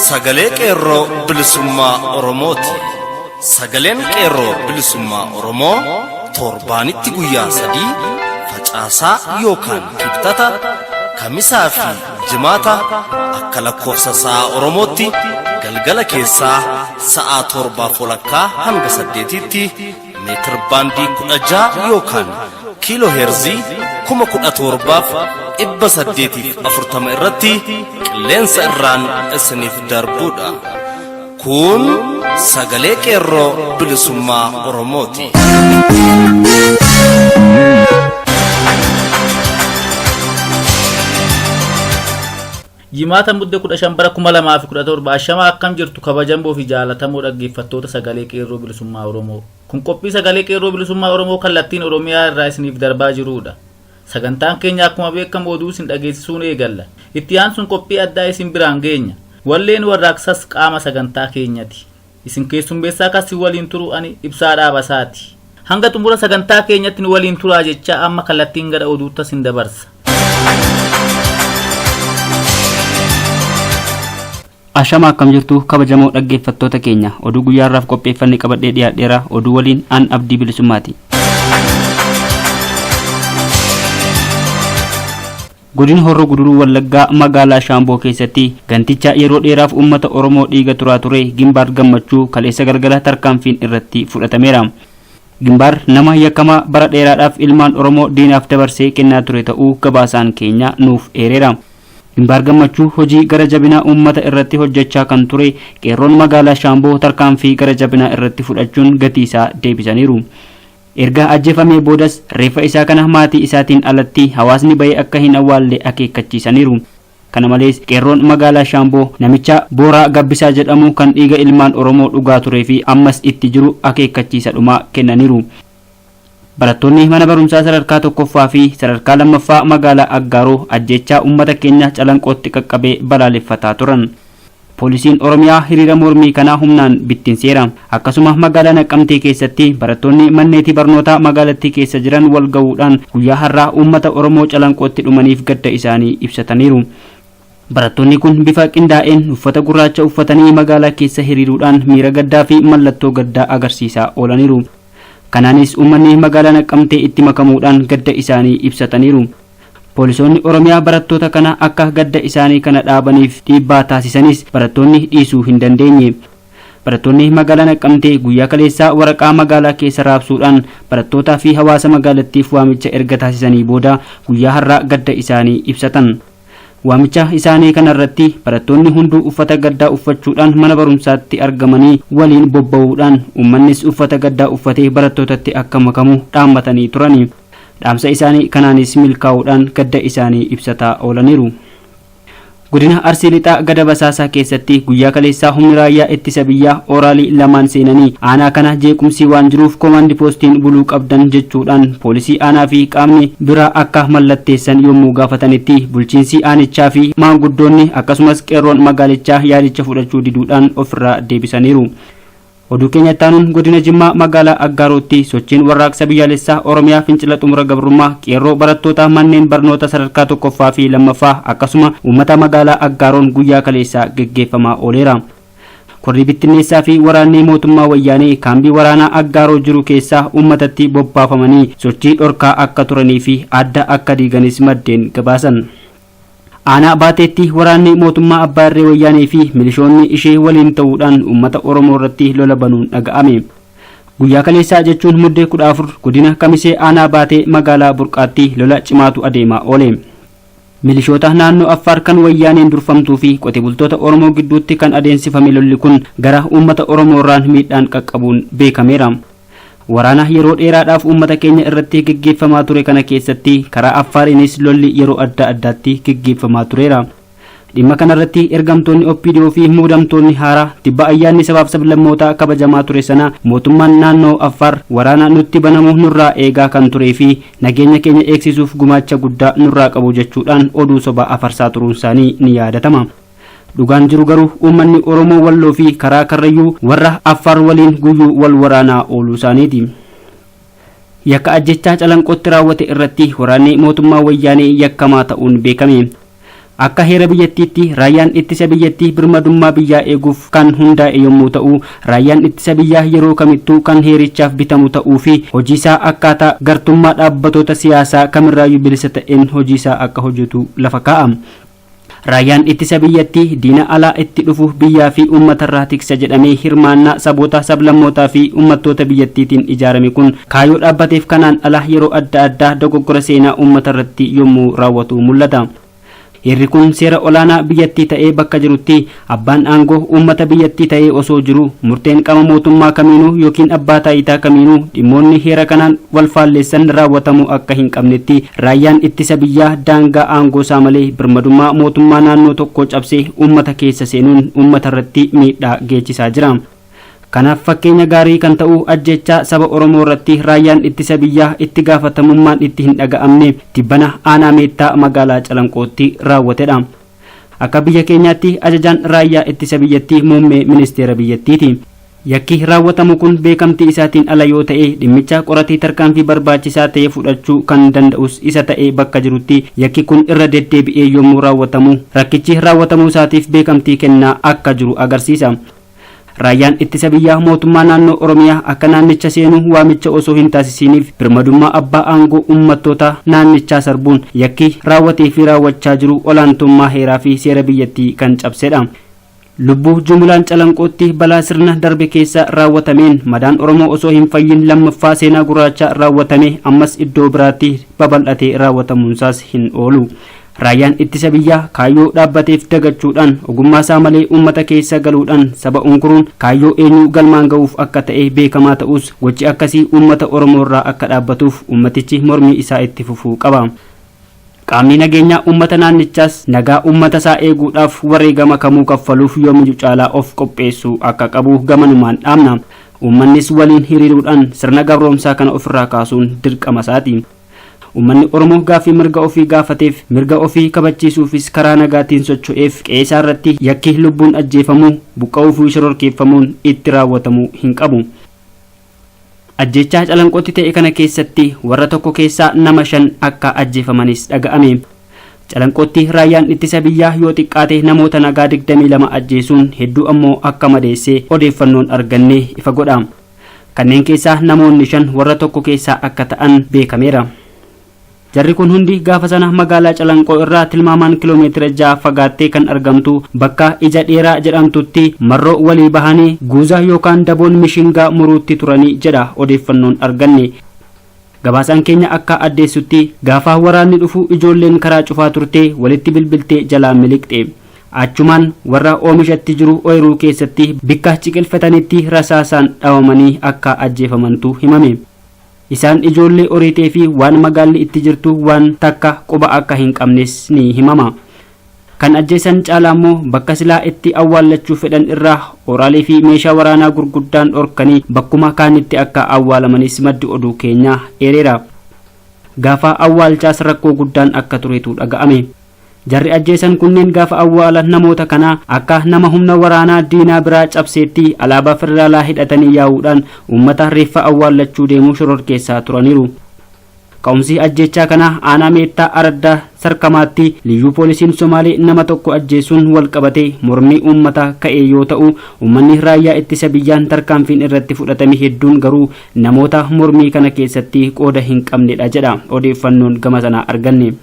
Sagalee Qeerroo Bilisummaa Oromooti. Sagaleen Qeerroo Bilisummaa Oromoo torbaanitti guyyaa 3, Facaasaa yookaan Kibxata, Kamisaa fi Jimaata akka lakkoofsa sa'a Oromootti galgala keessaa sa'a 7:30 hanga 8tti meetir baandii 16 yookaan kiiloo heerzii 17,840 irratti qilleensa irraan isiniif darbuudha. Kun Sagalee Qeerroo Bilisummaa Oromooti. Jimaata Mudde 15 bara 2017 ashamaa akkam jirtu kabajamoo fi jaalatamoo dhaggeeffattoota Sagalee Qeerroo Bilisummaa Oromoo. Kun qophii Sagalee Qeerroo Bilisummaa Oromoo kallattiin Oromiyaa irraa isiniif darbaa jirudha. Sagantaan keenya akkuma beekamu oduu isin dhageessisuun eegalla. Itti aansuun qophii addaa isin biraan geenya. Walleen warraaqsas qaama sagantaa keenyati. Isin keessummeessaa kan si waliin turu ani Ibsaa Dhaabasaati. Hanga xumura sagantaa keenyatti nu waliin turaa jechaa amma kallattiin gara oduutta isin dabarsa. Ashama akkam jirtu kabajamoo dhaggeeffattoota keenya, oduu guyyaarraaf qopheeffanne qabadhee dhiyaadheera. Oduu waliin an Abdii Bilisummaati. Godina Horroo Guduruu Wallaggaa magaalaa Shaamboo keessatti ganticha yeroo dheeraaf uummata Oromoo dhiiga turaa ture Gimbaar Gammachuu kaleessa galgala tarkaanfiin irratti fudhatameera. Gimbaar nama yakkamaa bara dheeraadhaaf ilmaan Oromoo diinaaf dabarsee kennaa ture ta'uu gabaasaan keenya nuuf eereera. Gimbaar Gammachuu hojii gara jabinaa uummata irratti hojjechaa kan ture qeerroon magaalaa Shaamboo tarkaanfii gara jabinaa irratti fudhachuun gatii isaa deebisaniiru. Erga ajjeefamee boodas reeffa isaa kana maatii isaatiin alatti hawaasni bahee akka hin awwaalle akeekkachiisaniiru. Kana malees qeerroon magaalaa Shaamboo namicha Booraa Gabbisaa jedhamu kan dhiiga ilmaan Oromoo dhugaa turee fi ammas itti jiru akeekkachiisa dhumaa kennaniiru. Barattoonni mana barumsaa sadarkaa 1ffaa fi sadarkaa 2ffaa magaalaa Aggaaroo ajjeechaa uummata keenya Calanqootti qaqqabee balaaleffataa turan. Poolisiin Oromiyaa hiriira mormii kana humnaan bittinseera. Akkasuma magaalaa Naqqamtee keessatti barattoonni manneetii barnootaa magaalattii keessa jiran wal ga'uudhaan guyyaa har'aa uummata Oromoo Calanqootti dhumaniif gadda isaanii ibsataniiru. Barattoonni kun bifa qindaa'een uffata gurraacha uffatanii magaalaa keessa hiriiruudhaan miira gaddaa fi mallattoo gaddaa agarsiisaa oolaniiru. Kanaanis uummanni magaalaa Naqqamtee itti makamuudhaan gadda isaanii ibsataniiru. Poolisoonni Oromiyaa barattoota kana akka gadda isaanii kana dhaabaniif dhiibbaa taasisanis barattoonni dhiisuu hin dandeenye. Barattoonni magaalaa Naqqamtee guyyaa kaleessaa waraqaa magaalaa keessa raabsuudhaan barattootaa fi hawaasa magaalattiif waamicha erga taasisanii booda guyyaa har'aa gadda isaanii ibsatan. Waamicha isaanii kanarratti barattoonni hunduu uffata gaddaa uffachuudhaan mana barumsaatti argamanii waliin bobba'uudhaan uummannis uffata gaddaa uffatee barattootatti akka makamu dhaammatanii turani. Dhaamsa isaanii kanaanis milkaa'uudhaan gadda isaanii ibsataa oolaniiru. Godina Arsii Lixaa Gada Basaasaa keessatti guyyaa kaleessaa humni raayyaa ittisa biyyaa ooraalii lamaan seenanii aanaa kana jeequmsi waan jiruuf koomaandi poostiin buluu qabdan jechuudhaan poolisii aanaa fi qaamni biraa akka mallatteessan yommuu gaafatanitti bulchiinsi aanichaa fi maanguddoonni akkasumas qeerroon magaalichaa yaadicha fudhachuu diduudhaan ofirraa deebisaniiru. Oduu keenya itti aanuun godina Jimmaa magaalaa Aggaarootti sochiin warraaqsa biyyaalessaa Oromiyaa fincila xumura gabrummaa qeerroo barattoota manneen barnoota sadarkaa 1ffaa fi 2ffaa akkasuma uummata magaalaa Aggaaroon guyyaa kaleessaa geggeeffamaa ooleera. Korri bittinneessaa fi waraanni mootummaa Wayyaanee kaambii waraanaa Aggaaroo jiru keessaa uummatatti bobbaafamanii sochii dhorkaa akka turanii fi adda akka diiganis maddeen gabaasan. Aanaa Baateetti waraanni mootummaa Abbaa Irree Wayyaanee fi milishoonni ishee waliin ta'uudhaan uummata Oromoo irratti lola banuun dhaga'ame. Guyyaa kaleessaa jechuun Muddee 14 godina Kamisee Aanaa Baatee magaalaa Burqaatti lola cimaatu adeemaa oole. Milishoota naannoo Affaar kan Wayyaaneen durfamtuu fi qote bultoota Oromoo gidduutti kan adeemsifame lolli kun gara uummata Oromoo irraan miidhaan qaqqabuun beekameera. Waraana yeroo dheeraadhaaf uummata keenya irratti geggeeffamaa ture kana keessatti karaa Affaariinis lolli yeroo adda addaatti geggeeffamaa tureera. Dhimma kanarratti ergamtoonni OPDO fi muudamtoonni haaraa tibba ayyaanni sabaaf sablammootaa kabajamaa ture sana mootummaan naannoo Affaar waraana nutti banamu nurraa eegaa kan turee fi nageenya keenya eegsisuuf gumaacha guddaa nurraa qabu jechuudhaan oduu sobaa afarsaa turuun isaanii ni yaadatama. Dhugaan jiru garuu uummanni Oromoo Walloo fi karaa Karrayyuu warra Affaar waliin guyyuu wal waraanaa ooluu isaaniiti. Yakka ajjechaa Calanqootti raawwate irratti waraanni mootummaa Wayyaanee yakkamaa ta'uun beekame. Akka heera biyyattiitti raayyaan ittisa biyyattii birmadummaa biyyaa eeguuf kan hundaa'e yommuu ta'u, raayyaan ittisa biyyaa yeroo kamittuu kan heerichaaf bitamu ta'uu fi hojiisaa akkaataa gartummaa dhaabbatoota siyaasaa kamirraayyuu bilisa ta'een hojiisaa akka hojjetu lafa kaa'a. Raayyaan ittisa biyyattii diina alaa itti dhufu biyyaa fi uummatarraa tiksa jedhamee hirmaannaa saboota, sablammootaa fi uummattoota biyyattiitiin ijaarame kun kaayyoo dhaabbateef kanaan ala yeroo adda addaa dogoggora seenaa uummatarratti yommuu raawwatu mul'ata. Heerri kun seera olaanaa biyyattii ta'ee bakka jirutti abbaan aangoo uummata biyyattii ta'ee osoo jiru murteen qaama mootummaa kamiinuu yookiin abbaa taayitaa kamiinuu dhimmoonni heera kanaan wal faalleessan raawwatamuu akka hin qabnetti raayyaan ittisa biyyaa daangaa aangoo isaa malee birmadummaa mootummaa naannoo tokkoo cabsee uummata keessa seenuun uummata irratti miidhaa geessisaa jira. Kanaaf fakkeenya gaarii kan ta'u ajjechaa saba Oromoo irratti raayyaan ittisa biyyaa itti gaafatamummaan itti hin dhaga'amne tibbana aanaa Meettaa magaalaa Calanqootti raawwatedha. Akka biyya keenyaatti ajajaan raayyaa ittisa biyyattii muummee ministeera biyyattiiti. Yakki raawwatamu kun beekamtii isaatiin ala yoo ta'e dhimmicha qoratee tarkaanfii barbaachisaa ta'e fudhachuu kan danda'us isa ta'e bakka jirutti yakki kun irra deddeebi'ee yommuu raawwatamu rakkichi raawwatamuu isaatiif beekamtii kennaa akka jiru agarsiisa. Raayyaan ittisa biyyaa mootummaa naannoo Oromiyaa akka naannicha seenuu waamicha osoo hin taasisiniif birmadummaa abbaa aangoo uummattoota naannichaa sarbuun yakki raawwatee fi raawwachaa jiru olaantummaa heeraa fi seera biyyattii kan cabsedha. Lubbuu jumulaan Calanqootti balaa sirna darbe keessa raawwatameen madaan Oromoo osoo hin fayyin lammaffaa seenaa gurraacha raawwatame ammas iddoo biraatti babal'atee raawwatamuunsaas hin oolu. Raayyaan ittisa biyyaa kaayyoo dhaabbateef dagachuudhaan ogummaa isaa malee uummata keessa galuudhaan saba unkuruun kaayyoo eenyuu galmaan ga'uuf akka ta'e beekamaa ta'us gochi akkasii uummata Oromoo irraa akka dhaabbatuuf uummatichi mormii isaa itti fufuu qaba. Qaamni nageenyaa uummata naannichaas nagaa uummata isaa eeguudhaaf wareegama kamuu kaffaluuf yoomiyyuu caalaa of qopheessuu akka qabu gamanumaan dhaamna. Uummannis waliin hiriiruudhaan sirna gabroomsaa kana ofirraa kaasuun dirqama isaati. Uummanni Oromoo gaaffii mirga ofii gaafateef mirga ofii kabachiisuufis karaa nagaatiin socho'eef qe'ee isaa irratti yakki lubbuun ajjeefamuu, buqqa'uu fi shororkeeffamuun itti raawwatamuu hin qabu. Ajjechaa Calanqootti ta'e kana keessatti warra tokko keessaa nama 5 akka ajjeefamanis dhaga'ame. Calanqootti raayyaan ittisa biyyaa yoo xiqqaate namoota nagaa 22 ajjeesuun hedduu ammoo akka madeessee odeeffannoon arganne ifa godha. Kanneen keessaa namoonni 5 warra tokko keessaa akka ta'an beekameera. Jarri kun hundi gaafa sana magaalaa Calanqoo irraa tilmaamaan kiiloomeetira 6 fagaattee kan argamtu bakka ija dheeraa jedhamtutti marroo walii bahanii guuza yookaan daboon mishingaa muruutti turanii jedha odeeffannoon arganne. Gabaasaan keenya akka addeessutti gaafa waraanni dhufu ijoolleen karaa cufaa turte walitti bilbiltee jalaa miliqxe. Achumaan warra oomishatti jiru ooyiruu keessatti bikka ciqilfatanitti rasaasaan dhawamanii akka ajjeefamantu himame. Isaan ijoollee oriitee fi waan magaalli itti jirtu waan takka quba akka hin qabnes ni himama. Kan ajjeesan caalaa immoo bakka silaa itti awwaallachuu fedhan irraa oraalee fi meeshaa waraanaa gurguddaan dhorkanii bakkuma kaanitti akka awwaalamanis maddi oduu keenyaa eereera. Gaafa awwaalchaas rakkoo guddaan akka turetu dhaga'ame. Jarri ajjeesan kunneen gaafa awwaala namoota kanaa akka nama humna waraanaa diinaa biraa cabseetti alaabaa federaalaa hidhatanii yaa'uudhaan uummata reeffa awwaallachuu deemuu shororkeessaa turaniiru. Ka'umsi ajjechaa kanaa aanaa Meettaa Araddaa Sarkamaatti liyyuu poolisiin Somaalee nama tokko ajjeesuun wal qabatee mormii uummataa ka'e yoo ta'u uummanni raayyaa ittisa biyyaan tarkaanfiin irratti fudhatame hedduun garuu namoota mormii kana keessatti qooda hin qabnedha jedha odeeffannoon gama sanaa arganne.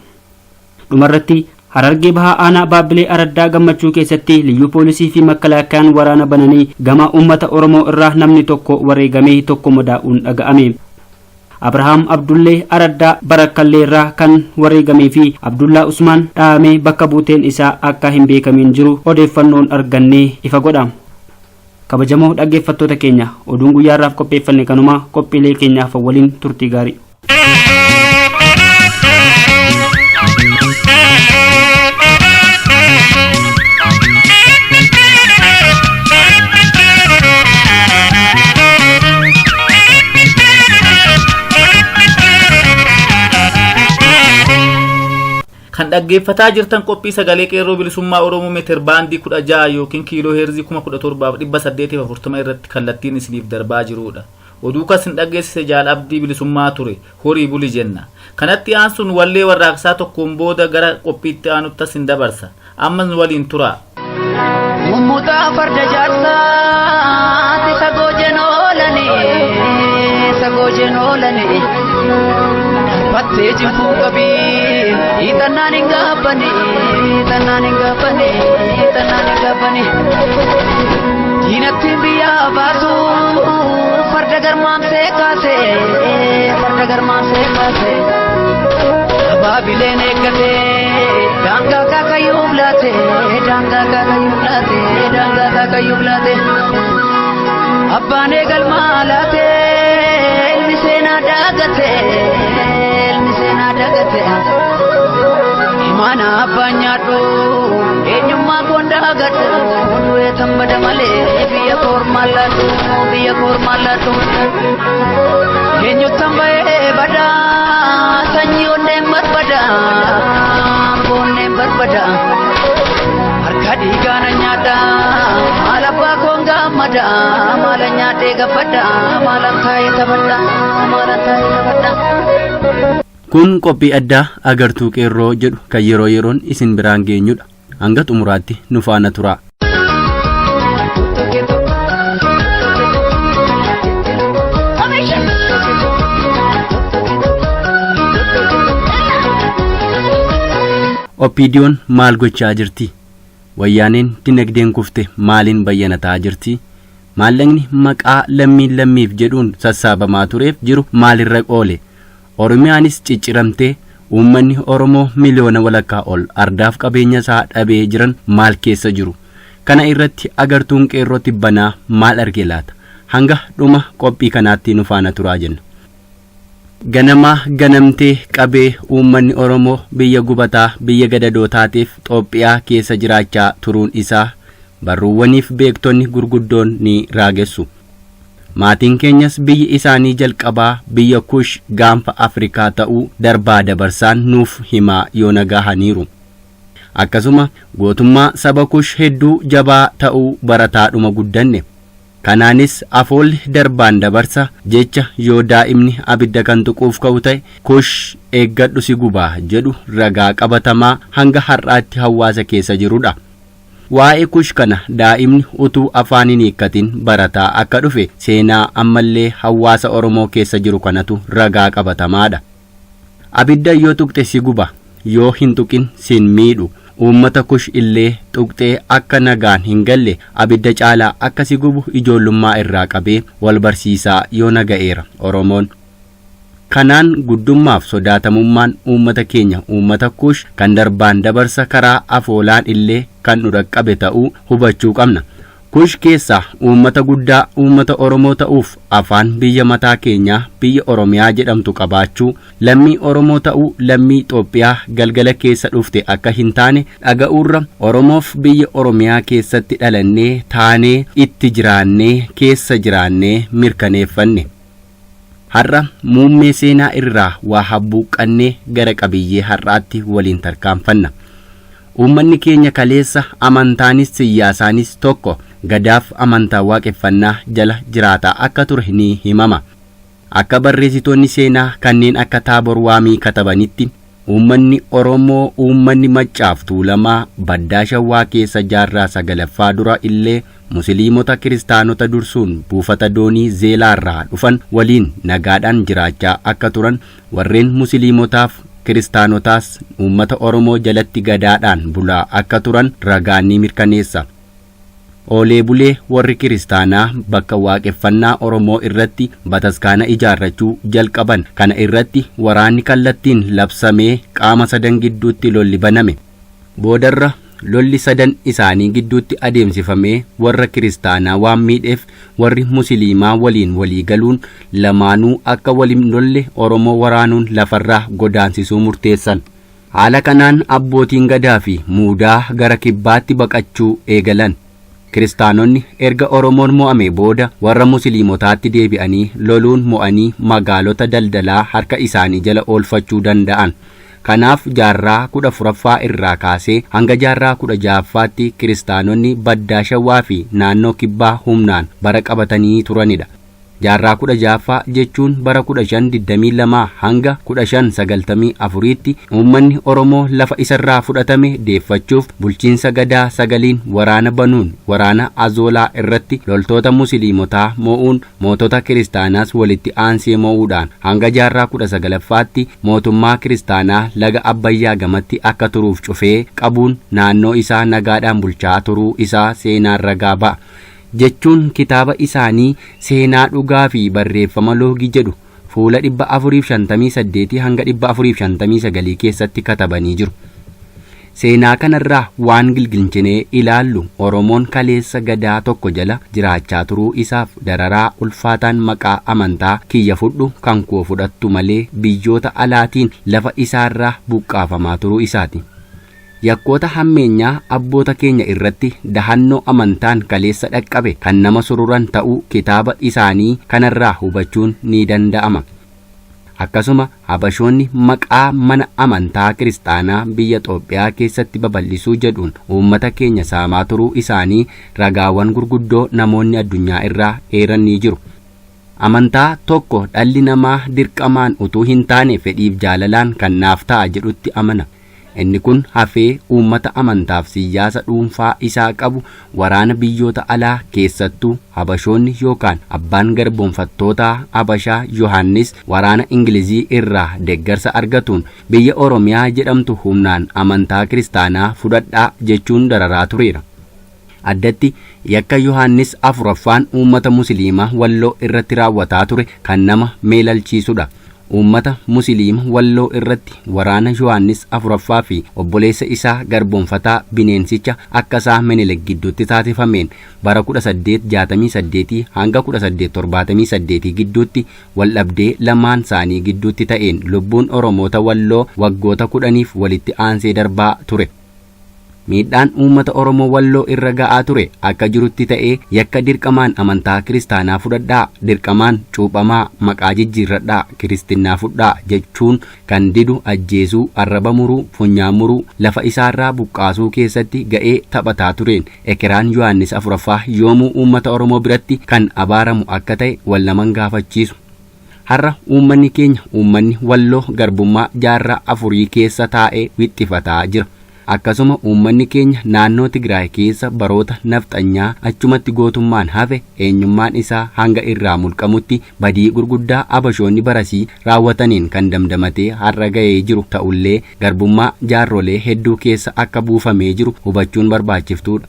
Dhumarratti Harargee Bahaa aanaa Baabbilee Araddaa Gammachuu keessatti liyyuu poolisii fi makkalaakkaan waraana bananii gama uummata Oromoo irraa namni tokko wareegamee tokko madaa'uun dhaga'ame. Abrahaam Abdullee Araddaa Barakkallee irraa kan wareegamee fi Abdullaa Usmaan dhahamee bakka buuteen isaa akka hin beekamiin jiru odeeffannoon argannee ifa godha. Kabajamoo dhaggeeffattoota keenya oduun guyyaarraaf qopheeffanne kanuma qophiilee keenyaaf waliin turtii gaarii. Kan dhaggeeffataa jirtan qophii sagalee qeerroo bilisummaa Oromoo meetir baandii 16 yookiin kiiloo heerzii 17,840 irratti kallattiin isiniif darbaa jirudha. Oduu kas hin dhageessise Jaal Abdii Bilisummaa ture. Horii buli jenna. Kanatti aansuun wallee warraaqsaa tokkoon booda gara qophiitti aanuttas hin dabarsa. Ammas nu waliin turaa. Mummutaa farda jaarsaati sagoo jenoolanii sagoo jenoolanii battee jinfuu qabii hiixannaan hin gaabbanii hiixannaan hin gaabbanii hiixannaan hin gaabbanii diinattiin biyyaa baasu farda garmaamsee kaase farda garmaamsee kaase abaabileen eeggate daangaa kaakayyuuf laate daangaa kaakayyuuf laate daangaa kaakayyuuf laate abbaan eegalmaa laate ilmi seenaa daagate ilmi seenaa daagate imaana abbaan nyaadhu eenyummaa koon daagadhu du'ee tambada malee biyya koormaan laadhu biyya koormaan laadhu eenyuttan ba'ee badaa sanyii onneen barbada onneen barbada harka dhiigaana nyaadha maal abbaa koon gaammada maala nyaadhee gabbadha maalan taa'ee taphadha maalan taa'ee taphadha. Kun qophii addaa agartuu qeerroo jedhu kan yeroo yeroon isin biraan geenyudha. Hanga xumuraatti nu faana turaa. Oppiidiyoon maal gochaa jirti? Wayyaaneen dinagdeen kufte maaliin bayyanataa jirti? Maallaqni maqaa lammiin lammiif jedhuun sassaabamaa tureef jiru maalirra oole? Oromiyaanis cicciramtee uummanni Oromoo miliyoona walakkaa ol ardaaf qabeenya isaa dhabee jiran maal keessa jiru? Kana irratti agartuun qeerroo tibbanaa maal arge laata? Hanga dhuma qophii kanaatti nu faana turaa jenna. Ganamaa ganamtee qabee uummanni Oromoo biyya gubataa biyya gadadoo taateef Xoophiyaa keessa jiraachaa turuun isaa barruuwwaniif beektonni gurguddoon ni raagessu. Maatiin keenyas biyyi isaanii jalqabaa biyya Kush gaanfa Afrikaa ta'uu darbaa dabarsaan nuuf himaa yoo nagahaniiru. Akkasuma gootummaa saba Kush hedduu jabaa ta'uu barataadhuma guddanne. Kanaanis afoolli darbaan dabarsa jecha yoo daa'imni abidda kan tuquuf ka'u ta'e Kush eeggadhu si gubaa jedhu ragaa qabatamaa hanga har'aatti hawaasa keessa jirudha. Waa'ee Kush kana daa'imni utuu afaan hin hiikkatin barataa akka dhufe seenaa ammallee hawaasa Oromoo keessa jiru kanatu ragaa qabatamaadha. Abidda yoo tuqxe si guba, yoo hin tuqin sin miidhu. Uummata Kush illee tuqxee akka nagaan hin galle abidda caalaa akka si gubu ijoollummaa irraa qabee wal barsiisaa yoo naga'eera Oromoon. Kanaan guddummaaf sodaatamummaan uummata keenya uummata Kush kan darbaan dabarsa karaa afoolaan illee kan nu dhaqqabe ta'uu hubachuu qabna. Kush keessaa uummata guddaa uummata Oromoo ta'uuf afaan biyya mataa keenyaa biyya Oromiyaa jedhamtu qabaachuu, lammii Oromoo ta'uu lammii Xoophiyaa galgala keessa dhufte akka hin taane dhaga'uurra Oromoof biyya Oromiyaa keessatti dhalannee taanee itti jiraannee keessa jiraannee mirkaneeffanne. Har'a muummee seenaa irraa waa habbuuqqannee gara qabiyyee har'aatti waliin tarkaanfanna. Uummanni keenya kaleessa amantaanis siyaasaanis tokko gadaaf amantaa waaqeffannaa jala jiraataa akka ture ni himama. Akka barreessitoonni seenaa kanneen akka Taabor Waamii katabanitti uummanni Oromoo uummanni Maccaaf Tuulamaa baddaa Shawwaa keessa jaarraa sagalaffaa dura illee Musliimota kiristaanota dursuun buufata doonii Zeelaarraa dhufan waliin nagaadhaan jiraachaa akka turan warreen Musliimotaaf kiristaanotaas uummata Oromoo jalatti gadaadhaan bulaa akka turan ragaan ni mirkaneessa. Oolee bulee warri kiristaanaa bakka waaqeffannaa Oromoo irratti bataskaana ijaarrachuu jalqaban. Kana irratti waraanni kallattiin labsamee qaama sadan gidduutti lolli baname. Boodarra lolli sadan isaanii gidduutti adeemsifamee warra kiristaanaa waan miidheef warri musliimaa waliin walii galuun lamaanuu akka waliin lolle Oromoo waraanuun lafarraa godaansisuu murteessan. Haala kanaan abbootiin gadaa fi muudaa gara kibbaatti baqachuu eegalan. Kiristaanonni erga Oromoon mo'ame booda warra musliimotaatti deebi'anii loluun mo'anii magaalota daldalaa harka isaanii jala oolfachuu danda'an. Kanaaf jaarraa 14ffaa irraa kaasee hanga jaarraa 16ffaatti kiristaanonni baddaa Shawwaa fi naannoo kibbaa humnaan bara qabatanii turanidha. Jaarraa 16ffaa jechuun bara 1522 hanga 1594tti uummanni Oromoo lafa isarraa fudhatame deeffachuuf bulchiinsa Gadaa sagaliin waraana banuun waraana Azoolaa irratti loltoota Musiliimotaa moo'uun mootota Kiristaanaas walitti aansee moo'uudhaan hanga jaarraa 19ffaatti mootummaa Kiristaanaa laga Abbayyaa gamatti akka turuuf cufee qabuun naannoo isaa nagaadhaan bulchaa turuu isaa seenaan ragaa ba'a. Jechuun kitaaba isaanii Seenaa Dhugaa fi Barreeffama Loogii jedhu fuula 458 hanga 459 keessatti katabanii jiru. Seenaa kanarraa waan gilgilchinee ilaallu Oromoon kaleessa Gadaa tokko jala jiraachaa turuu isaaf dararaa ulfaataan maqaa amantaa kiyya fudhu kan koo fudhattu malee biyyoota alaatiin lafa isaarraa buqqaafamaa turuu isaati. Yakkoota hammeenyaa abboota keenya irratti dahannoo amantaan kaleessa dhaqqabe kan nama sururan ta'uu kitaaba isaanii kanarraa hubachuun ni danda'ama. Akkasuma Habashoonni maqaa mana amantaa kiristaanaa biyya Xoophiyaa keessatti babal'isuu jedhuun uummata keenya saamaa turuu isaanii ragaawwan gurguddoo namoonni addunyaa irraa eeran ni jiru. Amantaa tokko dhalli namaa dirqamaan utuu hin taane fedhiif jaalalaan kan naaf ta'a jedhutti amana. Inni kun hafee uummata amantaaf siyyaasa dhuunfaa isaa qabu waraana biyyoota alaa keessattuu Habashoonni yookaan abbaan garboomfattootaa Habashaa Yohaannis waraana Ingilizii irraa deeggarsa argatuun biyya Oromiyaa jedhamtu humnaan amantaa kiristaanaa fudhadhaa jechuun dararaa tureera. Addatti yakka Yohaannis afuraffaan uummata Musiliimaa Walloo irratti raawwataa ture kan nama meelalchiisudha. Uummata Musiliima Walloo irratti waraana Yohaannis afuraffaa fi obboleessa isaa garboomfataa bineensicha akka isaa Minilik gidduutti taasifameen bara 1868 hanga 1878 gidduutti waldhabdee lamaan isaanii gidduutti ta'een lubbuun Oromoota Walloo waggoota 10f walitti aansee darbaa ture. Miidhaan uummata Oromoo Walloo irra ga'aa ture akka jirutti ta'ee yakka dirqamaan amantaa kiristaanaa fudhadhaa, dirqamaan cuuphamaa, maqaa jijjiirradhaa, kiristinnaa fudhaa jechuun kan didu ajjeesuu, arraba muruu, funyaan muruu, lafa isaarraa buqqaasuu keessatti ga'ee taphataa tureen ekeraan Yohaannis afuraffaa yoomuu uummata Oromoo biratti kan abaaramu akka ta'e wal naman gaafachiisu. Har'a uummanni keenya uummanni Walloo garbummaa jaarraa afurii keessa taa'ee wixxifataa jira. Akkasuma uummanni keenya naannoo Tigraay keessa baroota nafxanyaa achumatti gootummaan hafe eenyummaan isaa hanga irraa mulqamutti badii gurguddaa Abashoonni barasii raawwataniin kan damdamatee har'a ga'ee jiru ta'ullee garbummaa jaarrolee hedduu keessa akka buufamee jiru hubachuun barbaachiftuudha.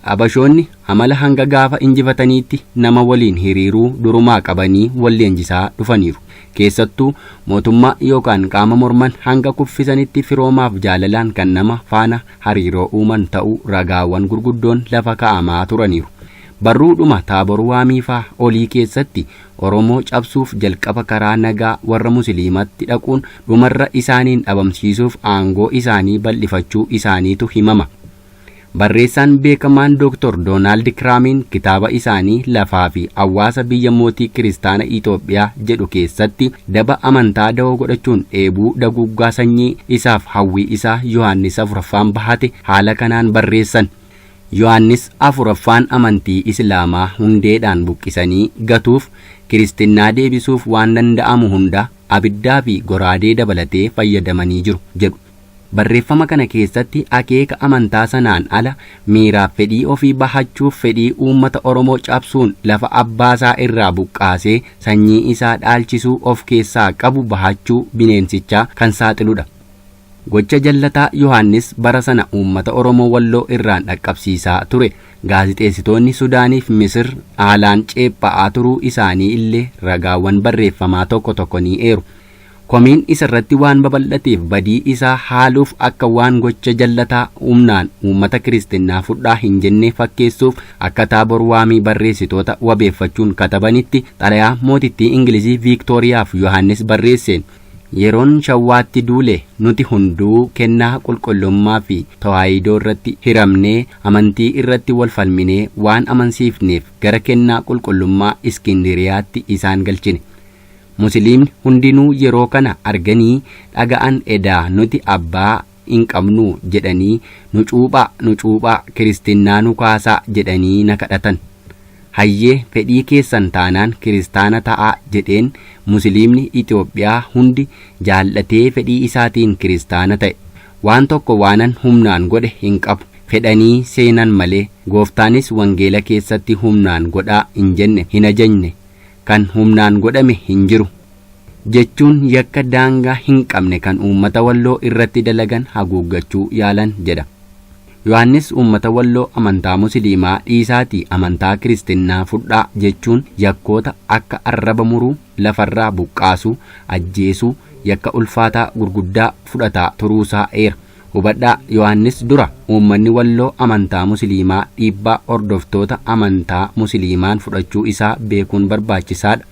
Abashoonni amala hanga gaafa injifataniitti nama waliin hiriiruu durumaa qabanii wal leenjisaa dhufaniiru. Keessattuu mootummaa yookaan qaama morman hanga kuffisanitti firoomaaf jaalalaan kan nama faana hariiroo uuman ta'uu ragaawwan gurguddoon lafa kaa'amaa turaniiru. Barruudhuma Taabor Waamiifaa olii keessatti Oromoo cabsuuf jalqaba karaa nagaa warra Musiliimatti dhaquun dhumarra isaaniin dhabamsiisuuf aangoo isaanii bal'ifachuu isaaniitu himama. Barreessaan beekamaan Dooktor Doonaald Kiraamiin kitaaba isaanii Lafaa fi Hawaasa Biyya Mootii Kiristaana Itoophiyaa jedhu keessatti daba amantaa dawoo godhachuun dheebuu daguuggaa sanyii isaaf hawwii isaa Yohaannis afuraffaan bahate haala kanaan barreessan. Yohaannis afuraffaan amantii Islaamaa hundeedhaan buqqisanii gatuuf kiristinnaa deebisuuf waan danda'amu hunda abiddaa fi goraadee dabalatee fayyadamanii jiru jedhu. Barreeffama kana keessatti akeeka amantaa sanaan ala miiraaf fedhii ofii bahachuuf fedhii uummata Oromoo cabsuun lafa abbaasaa irraa buqqaasee sanyii isaa dhaalchisuu of keessaa qabu bahachuu bineensichaa kan saaxiludha. Gocha jallataa Yohaannis bara sana uummata Oromoo Walloo irraan dhaqqabsiisaa ture gaazixeessitoonni Sudaaniif Misir haalaan ceepha'aa turuu isaanii illee ragaawwan barreeffamaa tokko tokko ni eeru. Komiin isarratti waan babal'ateef badii isaa haaluuf akka waan gocha jallataa humnaan uummata kiristinnaa fudhaa hin jennee fakkeessuuf akka Taabor Waamii barreessitoota wabeeffachuun katabanitti xalayaa mootittii Ingilizii Viiktooriyaaf Yohaannis barreesseen yeroon Shawwaatti duule nuti hunduu kennaa qulqullummaa fi tawaahidoo irratti hiramnee amantii irratti wal falminee waan amansiifneef gara kennaa qulqullummaa Iskindiriyaatti isaan galchine. Musiliimni hundinuu yeroo kana arganii dhaga'an edaa nuti abbaa hin qabnu jedhanii nu cuuphaa nu cuuphaa kiristinnaa nu kaasaa jedhanii na kadhatan. Hayyee fedhii keessan taanaan kiristaana ta'aa jedheen Musliimni Itoophiyaa hundi jaallatee fedhii isaatiin kiristaana ta'e. Waan tokko waanan humnaan godhe hin qabu. Fedhanii seenan malee gooftaanis wangeela keessatti humnaan godhaa hin jenne hin ajajne. Kan humnaan godhame hin jiru. Jechuun yakka daangaa hin qabne kan uummata walloo irratti dalagan haguuggachuu yaalan jedha. Yohaannis uummata walloo amantaa musliimaa dhiisaatii amantaa kiristinnaa fudhaa jechuun yakkoota akka arraba muruu, lafarraa buqqaasuu, ajjeesuu, yakka ulfaataa gurguddaa fudhataa turuusaa eera. Hubadhaa Yohaannis dura uummanni walloo amantaa musliimaa dhiibbaa hordoftoota amantaa musliimaan fudhachuu isaa beekuun barbaachisaadha.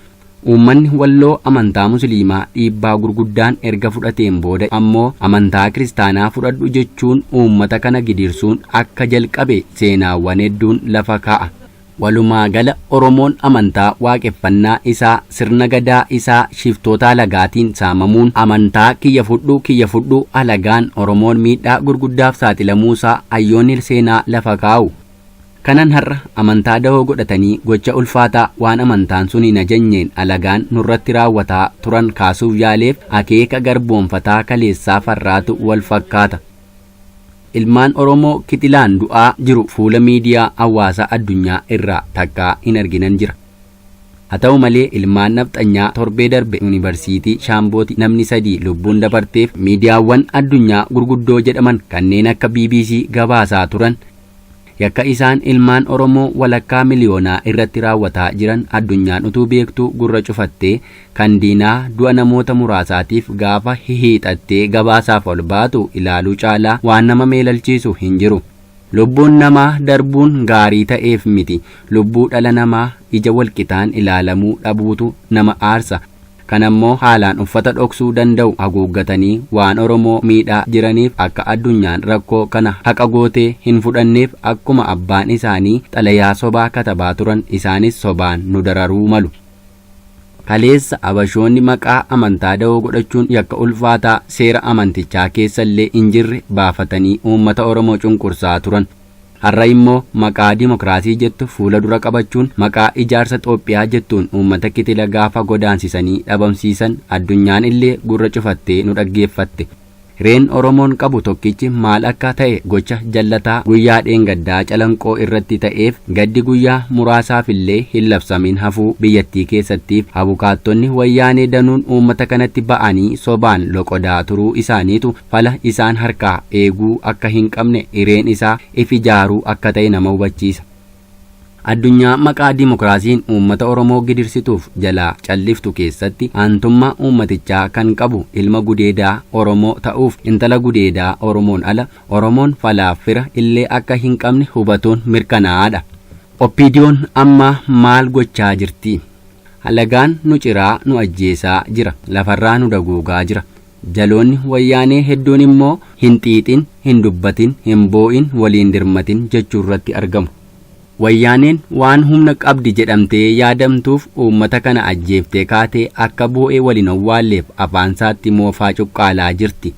Uummanni walloo amantaa musliimaa dhiibbaa gurguddaan erga fudhateen booda ammoo amantaa kiristaanaa fudhadhu jechuun uummata kana gidirsuun akka jalqabe seenaawwan hedduun lafa kaa'a. Walumaa gala Oromoon amantaa waaqeffannaa isaa sirna gadaa isaa shiftoota alagaatiin saamamuun amantaa kiyya fudhuu kiyya fudhuu alagaan Oromoon miidhaa gurguddaaf saaxilamuusaa hayyoonni seenaa lafa kaa'u. Kanan har'a amantaa dahoo godhatanii gocha ulfaataa waan amantaan sun hin ajajneen alagaan nurratti raawwataa turan kaasuuf yaaleef akeeka garboonfataa kaleessaa farraatu wal fakkaata. Ilmaan Oromoo kitilaan du'aa jiru fuula miidiyaa hawaasaa addunyaa irraa takkaa hin arginan jira. Haa ta'u malee ilmaan nafxanyaa torbee darbe yuunivarsiitii Shaambooti namni sadii lubbuun dabarteef miidiyaawwan addunyaa gurguddoo jedhaman kanneen akka BBC gabaasaa turan yakka isaan ilmaan Oromoo walakkaa miliyoonaa irratti raawwataa jiran addunyaan utuu beektuu gurra cufattee kan diinaa du'a namoota muraasaatiif gaafa hihiixattee gabaasaaf ol baatu ilaaluu caalaa waan nama meelalchiisu hin jiru. Lubbuun namaa darbuun gaarii ta'eef miti. Lubbuu dhala namaa ija walqixaan ilaalamuu dhabuutu nama aarsa. Kan ammoo haalaan uffata dhoksuu danda'u haguuggatanii waan Oromoo miidhaa jiraniif akka addunyaan rakkoo kana haqa gootee hin fudhanneef akkuma abbaan isaanii xalayaa sobaa katabaa turan isaanis sobaan nu dararuu malu. Kaleessa abashoonni maqaa amantaa dahoo godhachuun yakka ulfaataa seera amantichaa keessallee hin jirre baafatanii uummata Oromoo cunqursaa turan. Har'a immoo maqaa dimokiraasii jettu fuula dura qabachuun maqaa ijaarsa Xoophiyaa jettuun uummata kitila gaafa godaansisanii dhabamsiisan addunyaan illee gurra cufattee nu dhaggeeffatte. Hireen Oromoon qabu tokkichi maal akka ta'e gocha jallataa guyyaa dheengaddaa calanqoo irratti ta'eef gaddi guyyaa muraasaaf illee hin labsamin hafuu biyyattii keessattiif abukaattonni wayyaanee danuun uummata kanatti ba'anii sobaan loqodaa turuu isaaniitu fala isaan harkaa eeguu akka hin qabne hireen isaa if ijaaruu akka ta'e nama hubachiisa. Addunyaa maqaa dimokiraasiin uummata Oromoo gidirsituuf jalaa calliftu keessatti aantummaa uummatichaa kan qabu ilma gudeedaa Oromoo ta'uuf intala gudeedaa Oromoon ala Oromoon falaaf fira illee akka hin qabne hubatuun mirkanaa'aadha. Oppiidiyoon amma maal gochaa jirti? Alagaan nu ciraa nu ajjeesaa jira. Lafarraa nu daguugaa jira. Jaloonni wayyaanee hedduun immoo hin xiixin, hin dubbatin, hin boo'in, waliin dirmatin jechuu irratti argamu. Wayyaaneen waan humna qabdi jedhamtee yaadamtuuf uummata kana ajjeeftee kaatee akka boo'ee waliin owwaalleef afaansaatti moofaa cuqqaalaa jirti.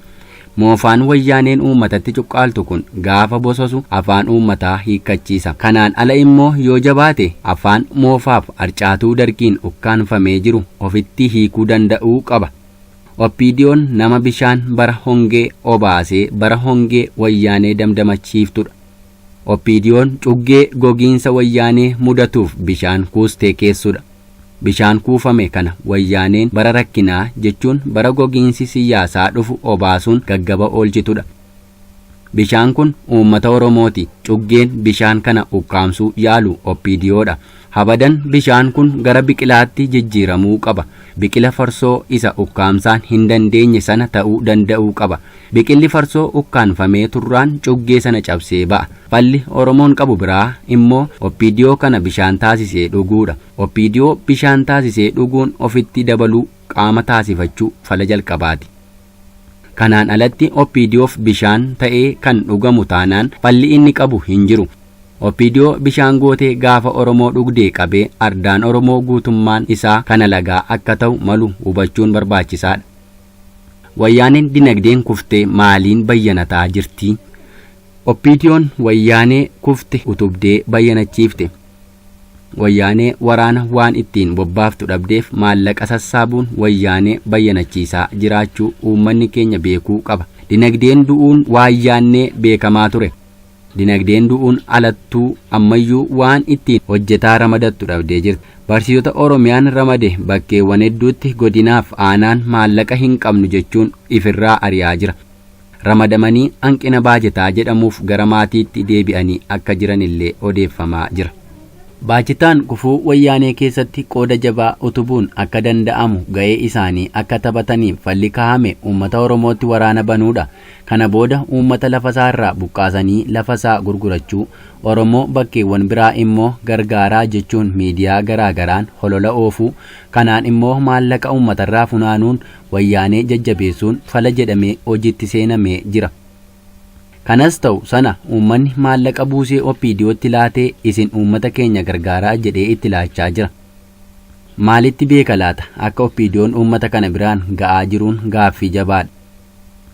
Moofaan wayyaaneen uummatatti cuqqaaltu kun gaafa bososu afaan uummataa hiikkachiisa. Kanaan ala immoo yoo jabaate afaan moofaaf arcaatuu dargiin ukkaanfamee jiru ofitti hiikuu danda'uu qaba. Oppiidiyoon nama bishaan bara hongee obaasee bara hongee wayyaanee damdamachiiftudha. Oppiidiyoon cuggee gogiinsa wayyaanee mudatuuf bishaan kuustee keessudha. Bishaan kuufame kana wayyaaneen bara rakkinaa jechuun bara gogiinsi siyaasaa dhufu obaasuun gaggaba oolchitudha. Bishaan kun uummata Oromooti. Cuggeen bishaan kana ukkaamsuu yaalu Oppiidiyoodha. Habadan bishaan kun gara biqilaatti jijjiiramuu qaba. Biqila farsoo isa ukkaamsaan hin dandeenye sana ta'uu danda'uu qaba. Biqilli farsoo ukkaanfamee turraan cuggee sana cabsee ba'a. Falli Oromoon qabu biraa immoo Oppiidiyoo kana bishaan taasisee dhuguudha. Oppiidiyoo bishaan taasisee dhuguun ofitti dabaluu qaama taasifachuu fala jalqabaati. Kanaan alatti Oppiidiyoof bishaan ta'ee kan dhugamu taanaan falli inni qabu hin jiru. Oppiidiyoo bishaan gootee gaafa Oromoo dhugdee qabee ardaan Oromoo guutummaan isaa kana lagaa akka ta'u malu hubachuun barbaachisaadha. Wayyaaneen dinagdeen kuftee maaliin bayyanataa jirti? Oppiidiyoon wayyaanee kufte utubdee bayyanachiifte. Wayyaanee waraana waan ittiin bobbaaftu dhabdeef maallaqa sassaabuun wayyaanee bayyanachiisaa jiraachuu uummanni keenya beekuu qaba. Dinagdeen du'uun waayyaannee beekamaa ture. Dinagdeen du'uun alattuu ammayyuu waan ittiin hojjetaa ramadattu dhabdee jirti. Barsiisota Oromiyaan ramade bakkeewwan hedduutti godinaaf aanaan maallaqa hin qabnu jechuun ifirraa ari'aa jira. Ramadamanii hanqina baajetaa jedhamuuf gara maatiitti deebi'anii akka jiran illee odeeffamaa jira. Baajetaan kufuu wayyaanee keessatti qooda jabaa utubuun akka danda'amu ga'ee isaanii akka taphataniif falli kaa'ame uummata Oromootti waraana banuudha. Kana booda uummata lafasaa irraa buqqaasanii lafasaa gurgurachuu, Oromoo bakkeewwan biraa immoo gargaaraa jechuun miidiyaa garaa garaan holola oofuu, kanaan immoo maallaqa uummatarraa funaanuun wayyaanee jajjabeessuun fala jedhamee hojiitti seenamee jira. Kanas ta'u sana uummanni maallaqa buusee OPDOtti laatee isin uummata keenya gargaaraa jedhee itti laachaa jira. Maalitti beeka laata akka OPDOn uummata kana biraan ga'aa jiruun gaaffii jabaadha.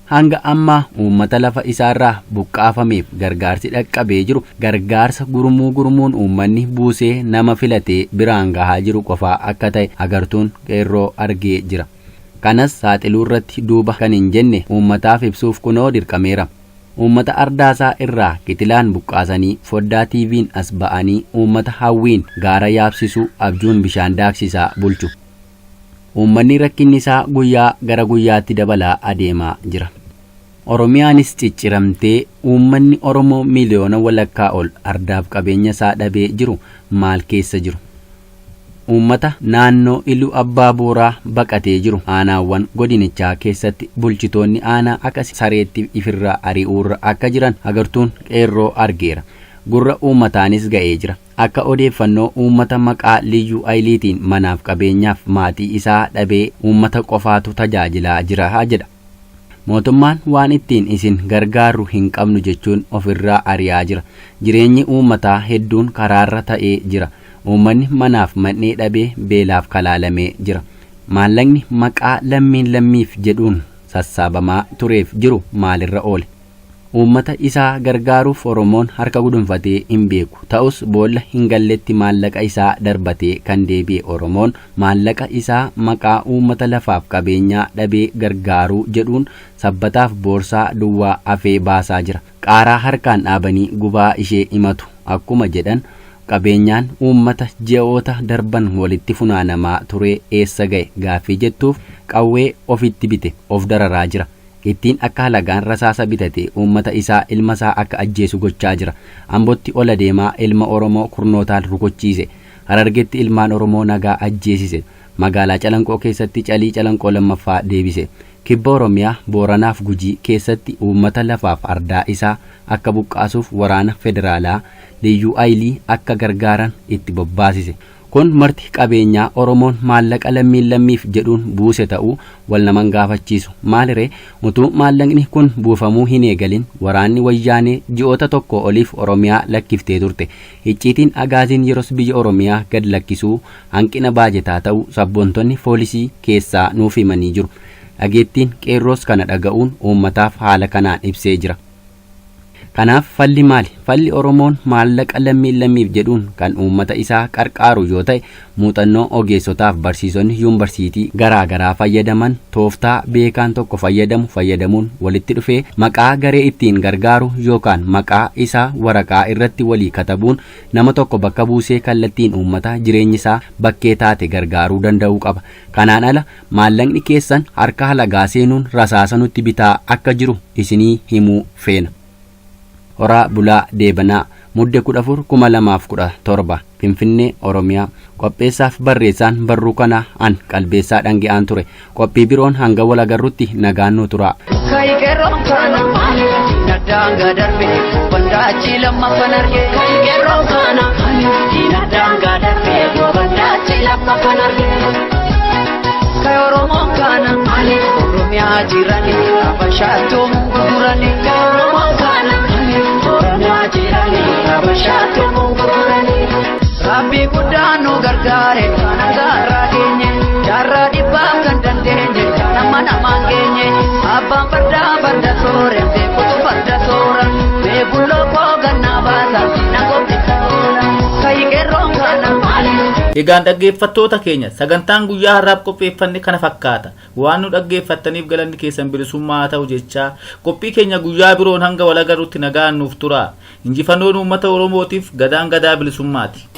Hanga ammaa uummata lafa isaarraa buqqaafameef gargaarsi dhaqqabee jiru gargaarsa gurmuu gurmuun uummanni buusee nama filatee biraan gahaa jiru qofaa akka ta'e agartuun qeerroo argee jira. Kanas saaxiluu irratti duuba kan hin jenne uummataaf ibsuuf kunoo dirqameera. Uummata ardaasaa irraa kitilaan buqqaasanii foddaa TV'n as ba'anii uummata hawwiin gaara yaabsisuu abjuun bishaan daaksisaa bulchu. Uummanni rakkinni isaa guyyaa gara guyyaatti dabalaa adeemaa jira. Oromiyaanis cicciramtee uummanni Oromoo miliyoona walakkaa ol ardaaf qabeenya isaa dhabee jiru maal keessa jiru? Uummata naannoo Iluu Abbaa Booraa baqatee jiru aanaawwan godinichaa keessatti bulchitoonni aanaa akka sareetti ifirraa ari'uurra akka jiran agartuun qeerroo argeera. Gurra uummataanis ga'ee jira. Akka odeeffannoo uummata maqaa Liyyuu Ayiliitiin manaaf qabeenyaaf maatii isaa dhabee uummata qofaatu tajaajilaa jira jedha. Mootummaan waan ittiin isin gargaarru hin qabnu jechuun ofirraa ari'aa jira. Jireenyi uummataa hedduun karaarra ta'ee jira. Uummanni manaaf man'ee dhabee beelaaf kalaalamee jira. Maallaqni maqaa lammiin lammiif jedhuun sassaabamaa tureef jiru maalirra oole? Uummata isaa gargaaruuf Oromoon harka gudunfatee hin beeku. Ta'us boolla hin galletti maallaqa isaa darbatee kan deebi'e Oromoon maallaqa isaa maqaa uummata lafaaf qabeenyaa dhabee gargaaruu jedhuun sabbataaf boorsaa duwwaa afee baasaa jira. Qaaraa harkaan dhaabanii gubaa ishee himatu akkuma jedhan qabeenyaan uummata ji'oota darban walitti funaanamaa ture eessa ga'e gaaffii jettuuf qawwee ofitti bite of dararaa jira. Ittiin akka halagaan rasaasa bitate uummata isaa ilma isaa akka ajjeesu gochaa jira. Ambotti ol adeemaa ilma Oromoo kurnootaan rukuchiise. Harargetti ilmaan Oromoo nagaa ajjeesise. Magaalaa Calanqoo keessatti calii Calanqoo lammaffaa deebise. Kibba Oromiyaa Booranaaf Gujii keessatti uummata lafaaf ardaa isaa akka buqqaasuuf waraana federaalaa Liyyuu Ayilii akka gargaaran itti bobbaasise. Kun marti qabeenyaa Oromoon maallaqa lammiin lammiif jedhuun buuse ta'uu wal naman gaafachiisu. Maaliree utuu maallaqni kun buufamuu hin eegalin waraanni wayyaanee ji'oota tokko oliif Oromiyaa lakkiftee turte. Icciitiin agaaziin yeroos biyya Oromiyaa gad lakkisuu hanqina baajetaa ta'uu sabboontonni poolisii keessaa nuuf himanii jiru. Dhageettiin qeerroos kana dhaga'uun uummataaf haala kanaan ibsee jira. Kanaaf falli maali? Falli Oromoon maallaqa lammiin lammiif jedhuun kan uummata isaa qarqaaru yoo ta'e muuxannoo ogeessotaaf barsiisonni yuunivarsiitii garaa garaa fayyadaman tooftaa beekaan tokko fayyadamu fayyadamuun walitti dhufee maqaa garee ittiin gargaaru yookaan maqaa isaa waraqaa irratti walii katabuun nama tokko bakka buusee kallattiin uummata jireenyi isaa bakkee taate gargaaruu danda'uu qaba. Kanaan ala maallaqni keessan harka halagaa seenuun rasaasa nutti bitaa akka jiru isinii himuu feena. Horaa Bulaa Deebanaa Mudde 14/2017 Finfinnee Oromiyaa. Qopheessaaf barreessaan barruu kanaa an Qalbeessaa Dhangi'aan ture. Qophii biroon hanga wal agarrutti nagaan nu turaa. Kai qeerroon kana daangaa darbe bandaachi lammaffan arge. Kai qeerroon kana daangaa darbe bandaachi lammaffan arge. Kai Oromoon kana Oromiyaa jirani Habashaatu gurgurani. Kai Oromoon kana Oromiyaa jirani Habashaatu gurgurani. Rabbi guddaan nu gargaare kana garaa geenye jaarraa dhibbaa kan dandeenye nama namaan geenye abbaan fardaa farda soore beekutu farda soora beekuun lookoo gannaa baasa na gombisa oola. Kai qeerroon kana Egaan dhaggeeffattoota keenya, sagantaan guyyaa har'aaf qopheeffanne kana fakkaata. Waan nu dhaggeeffattaniif galanni keessan bilisummaa haa ta'u jechaa, qophii keenya guyyaa biroon hanga wal agarrutti nagaan nuuf tura. Injifannoon uummata Oromootiif, gadaan gadaa bilisummaati.